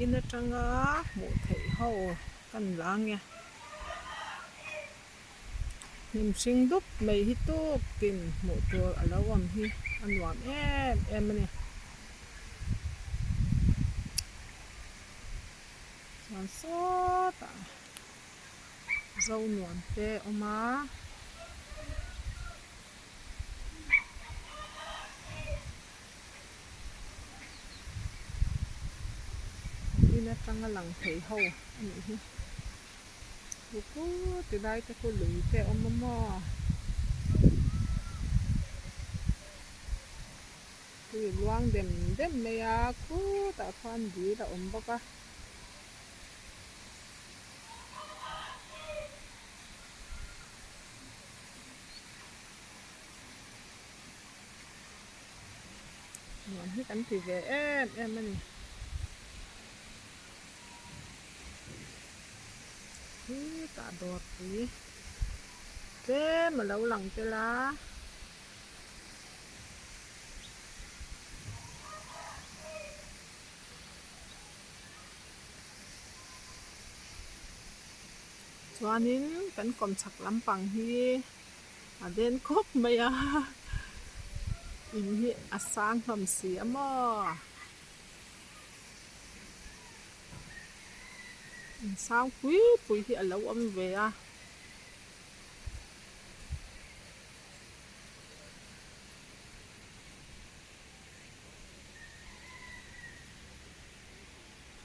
In atanga hmuh theih ho kan la nge. Hnim hring dup mai hi tukin hmuh tur a lo awm hi a nuam em em a ni. Chuan sawtah zo nuam te a awm a. In atanga lang thei ho a nih hi. Khuku ti lai te khu lui te a awm a maw? Tui luang dem dem mai a khutah khuan dil a awm bawk a. Nuam hi kan ti ve em em a ni. Khitah dawrpui tlem a lo lang tel a. Chuanin kan kawmchhak lampang hi a den khawp mai a in hi a sang hlawm si a maw in sang pui pui hi a lo awm ve a.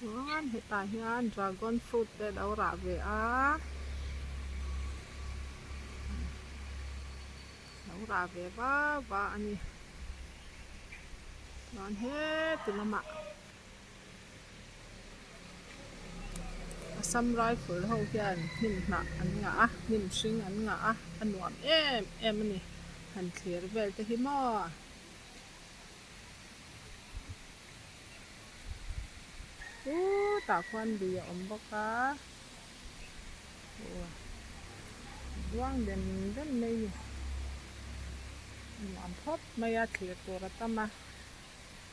Chuan hetah hian dragon fruit te a lo rah ve a lo rah ve va va a ni chuan heti lamah Assam rifle ho hian hnim hnah an ngah a hnim hring an ngah a a nuam em em a ni han thlir vel te hi maw. Chutah khuan lui a awm bawk a aw buang dem dem mai a ni nuam khawp mai a thlir tur a tam a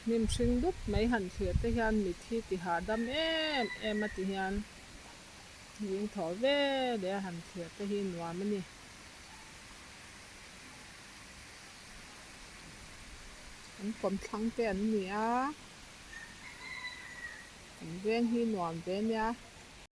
hnim hring dup mai han thlir te hian mit hi ti hahdam em em a ti hian zing thaw ve leh a han thlir te hi nuam a ni. An kawmthlang te an ni a an veng hi nuam ve nia.